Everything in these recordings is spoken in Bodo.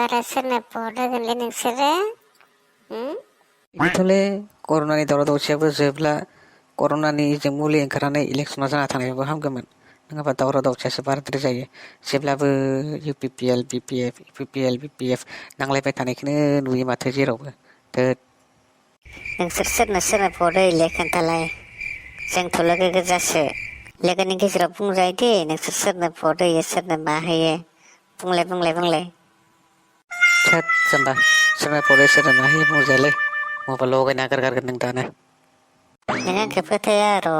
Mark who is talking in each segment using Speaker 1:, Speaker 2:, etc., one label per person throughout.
Speaker 1: एबार सोरनो भट होगोनलै नोंसोरो?
Speaker 2: बेथ'ले कर'नानि दावराव दावसियाबो जोबला कर'नानि जों मुलि ओंखारनानै इलेक्सना जाना थानायबाबो हामगौमोन नङाबा दावराव दावसियासो बाराद्राय जायो जेब्लाबो UPPL BPF UPPL BPF नांलायबाय थानायखौनो नुयो माथो जेरावबो थोद।
Speaker 3: नोंसोर सोरनो भट होयोलै खोन्थालाय जोंथ' लोगो गोजासो लोगोनि गेजेराव बुंजायो दे नोंसोर सोरनो भट होयो सोरनो मा होयो बुंलाय
Speaker 2: थोद जाम्बा सोरनो भट होयो सोरनो मा होयो बुंजायालै मबाइल लगायना गारगोन नों दानो।
Speaker 3: नों आंखौ फोथाया र'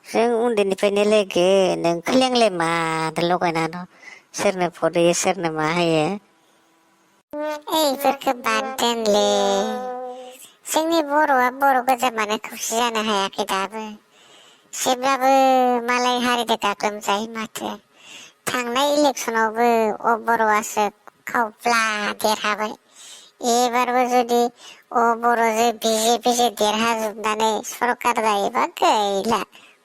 Speaker 3: जों उन्दैनिफ्रायनो लोगो नोंखौलाय मादो लगायना दं सोरनो भट होयो सोरनो मा होयो।
Speaker 1: इफोरखौ बाद दोनलै जोंनि बर'आ बर' गोजा मानो खौसे जानो हायाखै दाबो जेब्लाबो मालाय हारिदो गाग्लोबजायो माथो थांनाय इलेक्सनावबो बर'आसो खावब्ला देरहाबाय एबारबो जुदि बर'जों BJP देरहाजोबनानै सरकार जायोबा गैला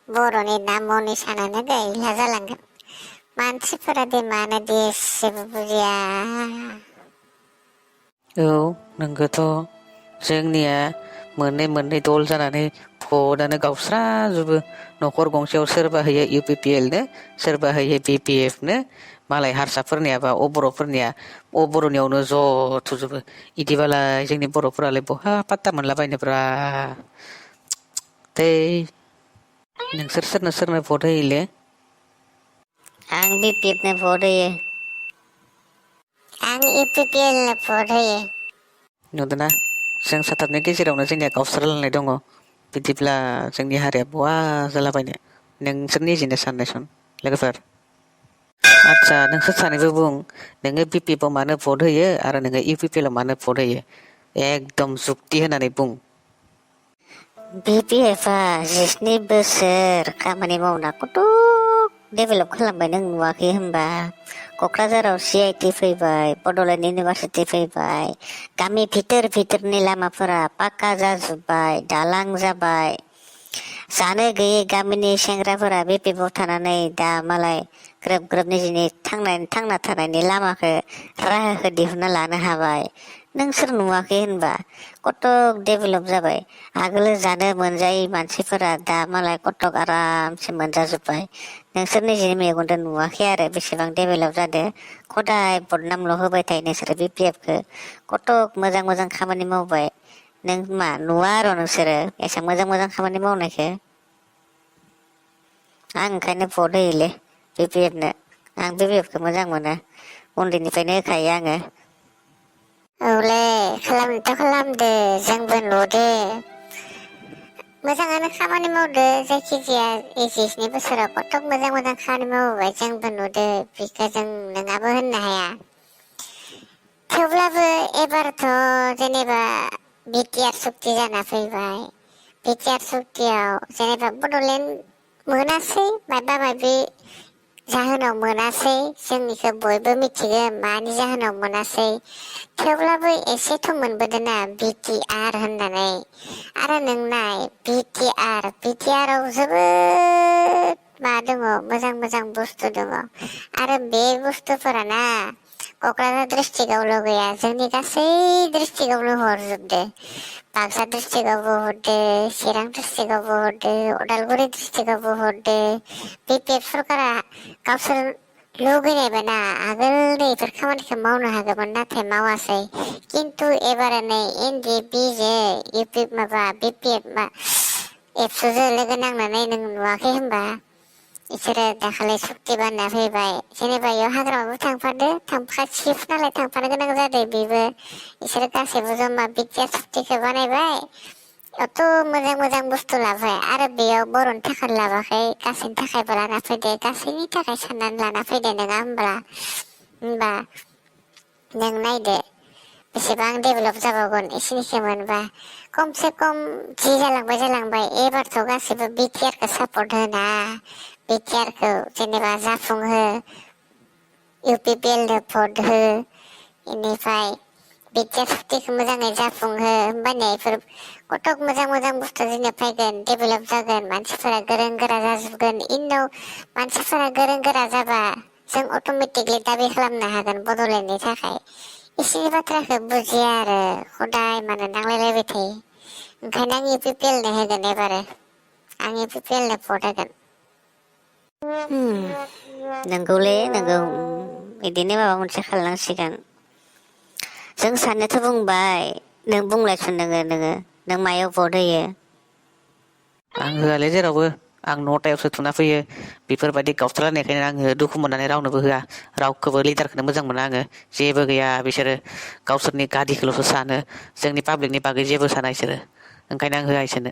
Speaker 1: बर'नि नाम निसानानो गैला जालांगोन मानसिफोरा दे मानो दे एसेबो बुजिया।
Speaker 2: औ नोंगोथ' जोंनिया मोननै दल जानानै भटआनो गावस्राजोबो न'खर गंसेयाव सोरबा होयो UPPL नो सोरबा होयो BPF नो मालाय हारसाफोरनियाबा बर'फोरनिया बर'नियावनो ज' थुजोबो इदिबालाय जोंनि बर'फोरालाय बहा पात्ता मोनलाबायनोब्रा थै। नोंसोर सोरनो भट होयोले?
Speaker 3: आं BPF नो भट होयो।
Speaker 1: आं UPPL नो भट होयो।
Speaker 2: नुदोंना जों साथामनि गेजेरावनो जोंनिया गावस्रालायनाय दङ बिदिब्ला जोंनि हारिया बहा जालाबायनो नोंसोर निजेनो साननायसन लोगोफोर। आदसा नोंसोर सानैबो बुं नोङो BPF आव मानो भट होयो आरो नोङो UPPL आव मानो भट होयो एकदम जुक्ति होनानै बुं।
Speaker 3: BPF आ 17 बोसोर खामानि मावना कत' डेभेलप खालामबाय नों नुवाखै होनबा क'क्राझाराव CIT फैबाय बड'लेण्ड इउनिभारसिटि फैबाय गामि भितरनि लामाफोरा पाक्का जाजोब्बाय दालां जाबाय जानो गैयै गामिनि सेंग्राफोरा BPF आव थानानै दा मालाय ग्रोब निजिनि थांना थानायनि लामाखौ राहाखौ दिहुनना लानो हाबाय नोंसोर नुवाखै होनबा कत' डेभेलप जाबाय आगोल जानो मोनजायै मानसिफोरा दा मालाय कटक आरामसे मोनजाजोब्बाय नोंसोर निजिनि मेगनजों नुवाखै आरो बेसेबां डेभेलप जादों खदाय बदनामल' होबाय थायो नोंसोरो BPF खौ कत' मोजां खामानि मावबाय नों मा नुवा आरो नोंसोरो एसेबां मोजां खामानि मावनायखौ आं ओंखायनो भट होयोलै BPF नो आं BPF खौ मोजां मोनो उन्दैनिफ्रायनो होखायो आङो।
Speaker 1: औलै खालामनायाथ' खालामदो जोंबो नुदो मोजाङानो खामानि मावदो जायखिजाया 17 बोसोराव कत' मोजां खामानि मावबोबाय जोंबो नुदो बेखौ जों नङाबो होननो हाया थेवब्लाबो एबारथ' जेनेबा BTR सुक्ति जाना फैबाय BTR सुक्तियाव जेनेबा बड'लेण्ड मोनासै माबा जाहोनाव मोनासै जोंनिखौ बयबो मिथिगो मानि जाहोनाव मोनासै थेवब्लाबो एसेथ' मोनबोदों ना BTR होननानै आरो नों नाय BTR आव जोबोद मा दङ मोजां बुस्थु दङ आरो बे बुस्थुफोराना क'क्राझार डिस्ट्रिक्टआवल' गैया जोंनि गासै डिस्ट्रिक्टआवनो हरजोबदो बाक्सा डिस्ट्रिक्टआवबो हरदो चिरां डिस्ट्रिक्टआवबो हरदो उदालगुरि डिस्ट्रिक्टआवबो हरदो BPF सरकारा गावसोर लुगैनायबाना आगोलनो इफोर खामानिखौ मावनो हागौमोन नाथाय मावासै खिन्थु एबार नै NDP BPF एबसुजों लोगो नांनानै नों नुवाखै होनबा इसोरो दाखालि सुक्ति बानायना फैबाय जेनेबा इयाव हाग्रामाबो थांफासिफ नालाय थांफानो गोनां जादों बेबो इसोरो गासैबो जमा BTR सुक्तिखौ बानायबाय अत' मोजां बुस्थु लाबाय आरो बेयाव बर'नि थाखाय लाबाखै गासैनि थाखायबो लाना फैदो गासैनि थाखाय साननानै लाना फैदो नङा होनबा नों नायदो बेसेबां डेभेलप जाबावगोन एसेनिखौ मोनबा खमसे खम जि जालांबाय एबारथ' गासैबो BTR खौ सापर्ट होना BTR खौ जेनेबा जाफुंहो UPPL नो भट हो इनिफ्राय BTR सुक्तिखौ मोजाङै जाफुंहो होमबानिया इफोर कतक मोजां बुस्थु जोंनिया फैगोन डेभेलप जागोन मानसिफोरा गोरों गोरा जाजोबगोन इनाव मानसिफोरा गोरों गोरा जाबा जों अट'मेटिकलि दाबि खालामनो हागोन बड'लेण्डनि थाखाय इसोरनि बाथ्राखौ बुजिया आरो हदाय मानो नांलायलायबाय थायो ओंखायनो आं UPPLनो होगोन एबारो आं UPPLनो भट होगोन
Speaker 3: नंगौलै नंगौ बिदिनो माबा मोनसे खालामनांसिगोन जों सानैथ' बुंबाय नों बुंलायसन नों मायाव भट होयो
Speaker 2: आं होआलै जेरावबो आं न'टायावसो थुना फैयो बेफोरबायदि गावस्रालायनायखायनो आङो दुखु मोननानै रावनोबो होआ रावखौबो लिडारखौनो मोजां मोना आङो जेबो गैया बिसोरो गावसोरनि गादिखौल'सो सानो जोंनि पाब्लिकनि बागै जेबो साना बिसोरो ओंखायनो आं होआ इसोरनो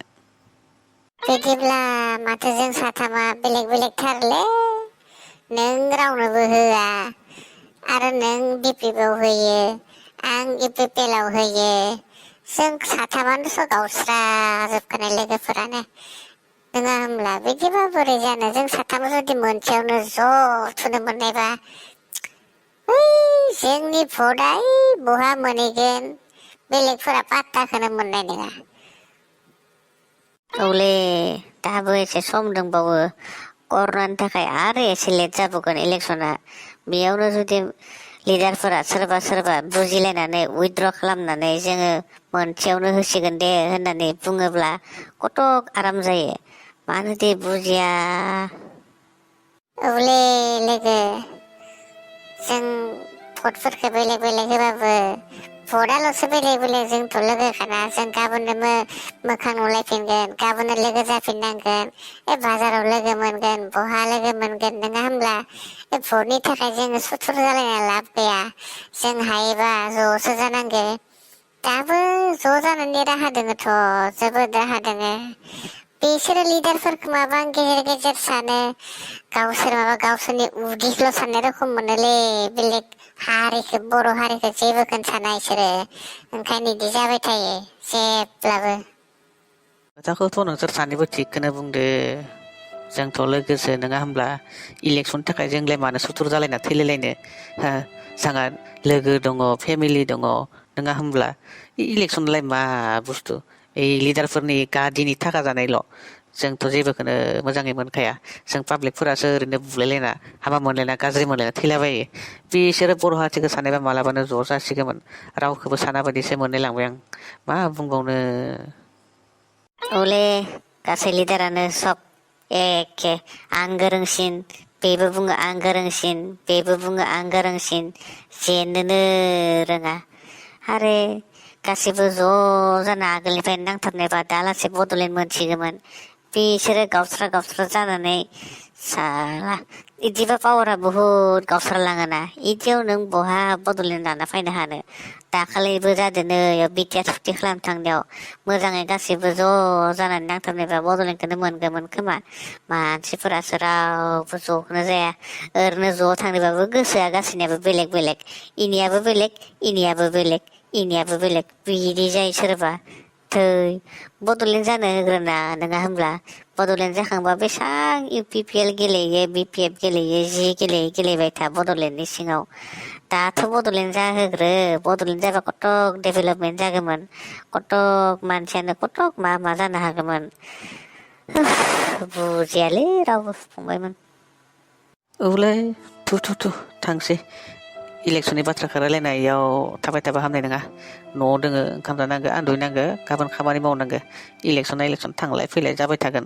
Speaker 1: बिदिब्ला माथो जों साथामा बेलेग बेलेगथारलै नों रावनोबो होआ आरो नों BPPआव होयो आं UPPLआव होयो जों साथामानोथ' गावस्राजोबखानाय लोगोफोरानो नङा होमब्ला बिदिबा बोरै जानो जों साथामा जुदि मोनसेयावनो ज' थुनो मोननायबा जोंनि भटआ बहा मोनहैगोन बेलेगफोरा पात्ताखौनो मोननाय नङा
Speaker 3: औलै दाबो एसे सम दंबावो कर'नानि थाखाय आरो एसे लेट जाबावगोन इलेक्सना बेयावनो जुदि लिडारफोरा सोरबा बुजिलायनानै उइथड्र खालामनानै जोङो मोनसेयावनो होसिगोन दे होननानै बुङोब्ला कत' आराम जायो मानो दे बुजिया
Speaker 1: औलै लोगो जों भटफोरखौ बेलेग बेलेग होबाबो भटआल'सो बेलेग बेलेग जोंथ' लोगोखाना जों गाबोननो मोखां नुलायफिनगोन गाबोननो लोगो जाफिननांगोन बाजाराव लोगो मोनगोन बहा लोगो मोनगोन नङा होमब्ला भटनि थाखाय जोङो सुथुर जालायना लाब गैया जों हायोबा ज'सो जानांगो दाबो ज' जानायनि राहा दोङोथ' जोबोद राहा दोङो बिसोरो लिडारफोरखौ माबा गेजेर गेजेर सानो गावसोर माबा गावसोरनि उदैखौल' साननाय रखम मोनोलै बेलेग हारिखौ बर' हारिखौ जेबोखौनो साना इसोरो ओंखायनो इदि जाबाय थायो जेब्लाबो
Speaker 2: खोथाखौथ' नोंसोर सानैबो थिगखौनो बुंदो जोंथ' लोगोसो नङा होमब्ला इलेक्सननि थाखाय जोंलाय मानो सुथुर जालायना थैलायलायनो हो जोंहा लोगो दङ फेमिलि दङ नङा होमब्ला इलेक्सनलाय मा बुस्थु ओइ लिडारफोरनि गादिनि थाखा जानायल' जोंथ' जेबोखौनो मोजाङै मोनखाया जों पाब्लिकफोरासो ओरैनो बुलायलायना हामा मोनलायना गाज्रि मोनलायना थैलाबायो बिसोरो बर' हारिखौ सानोबा मालाबानो ज' जासिगौमोन रावखौबो साना बायदिसो मोनलायलांबाय आं मा बुंबावनो
Speaker 3: औलै गासै लिडारानो सब एखे आं गोरोंसिन बेबो बुङो आं गोरोंसिन बेबो बुङो आं गोरोंसिन जेननोनो रोङा आरो गासिबो ज' जाना आगोलनिफ्रायनो नांथाबनायबा दालासे बड'लेण्ड मोनसिगौमोन बिसोरो गावस्रा जानानै साला इदिबा पावारा बुहुद गावस्रालाङोना इदियाव नों बहा बड'लेण्ड लाना फैनो हानो दाखालिबो जादोंनो बिटिआर सुक्ति खालामनो थांनायाव मोजाङै गासिबो ज' जानानै नांथाबनायबा बड'लेण्डखौनो मोनगौमोन खोमा मानसिफोरासो रावबो ज'खौनो जाया ओरैनो ज' थांनोबाबो गोसोआ गासैनियाबो बेलेग बेलेग इनियाबो बेलेग इनियाबो बेलेग इनियाबो बेलेग बिदि जायो सोरबा थै बड'लेण्ड जानो होग्रोना नङा होमब्ला बड'लेण्ड जाखांबा बेसां UPPL गेलेयो BPF गेलेयो जि गेलेयो गेलेबाय था बड'लेण्डनि सिङाव दाथ' बड'लेण्ड जाहोग्रो बड'लेण्ड जाबा कतक डेभेलपमेन्ट जागौमोन कतक मानसियानो कतक मा जानो हागौमोन बुजियालै रावबो फंबायमोन
Speaker 2: औलै थु थांसै इलेक्सननि बाथ्राखौ रायलायनायाव थाबाय थाबा हामनाय नङा न'आव दोङो ओंखाम जानांगो आन्दुहैनांगो गाबोन खामानि मावनांगो इलेक्सन थांलाय फैलाय जाबाय थागोन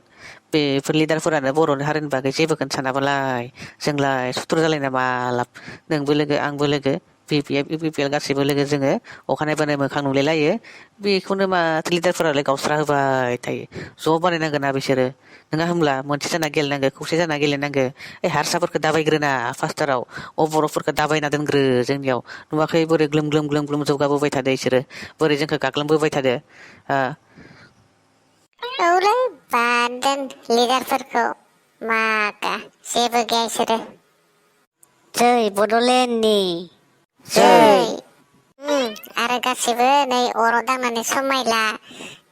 Speaker 2: बेफोर लिडारफोरानो बर'नि हारिनि बागै जेबोखौनो सानाबालाय जोंलाय सुथुर जालायना मा लाब नोंबो लोगो आंबो लोगो BPF UPPL गासैबो लोगो जोङो अखानायबानो मोखां नुलायलायो बेखौनो माथो लिडारफोरालाय गावस्रा होबाय थायो ज' बानायनांगोना बिसोरो नङा होमब्ला मोनसे जाना गेलेनांगो खौसे जाना गेलेनांगो हारसाफोरखौ दाबायग्रोना फार्स्टाराव बर'फोरखौ दाबायना दोनग्रो जोंनियाव नुवाखै बोरै ग्लोम ग्लोम जौगाबोबाय थादो इसोरो बोरै जोंखौ गाग्लोबबोबाय थादो
Speaker 1: औलै बाद दोन लिडारफोरखौ माका जेबो गैया इसोरो
Speaker 3: जै बड'लेण्डनि
Speaker 1: जै आरो गासिबो नै अराव दांनानै समायला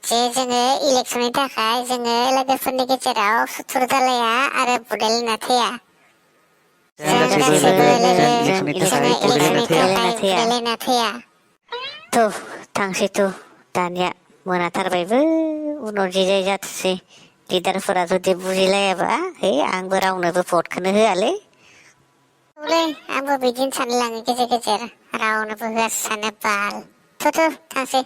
Speaker 1: जे जोङो इलेक्सननि थाखाय जोङो लोगोफोरनि गेजेराव सुथुर जालाया आरो बुलायलायना थैया जों गासैबो लोगो
Speaker 3: जों
Speaker 1: जोङो इलेक्सननि थाखाय बुलायलायना थैया
Speaker 3: थ' थांसै थ' दानिया मोनाथारबायबो उनाव जे जाय जाथोंसै लिडारफोरा जुदि बुजिलायाबा है आंबो रावनोबो भटखौनो होआलै
Speaker 1: औलै आंबो बिदिनो सानलायलाङो गेजेर गेजेर रावनोबो होआसानो बाल थु थु थांसै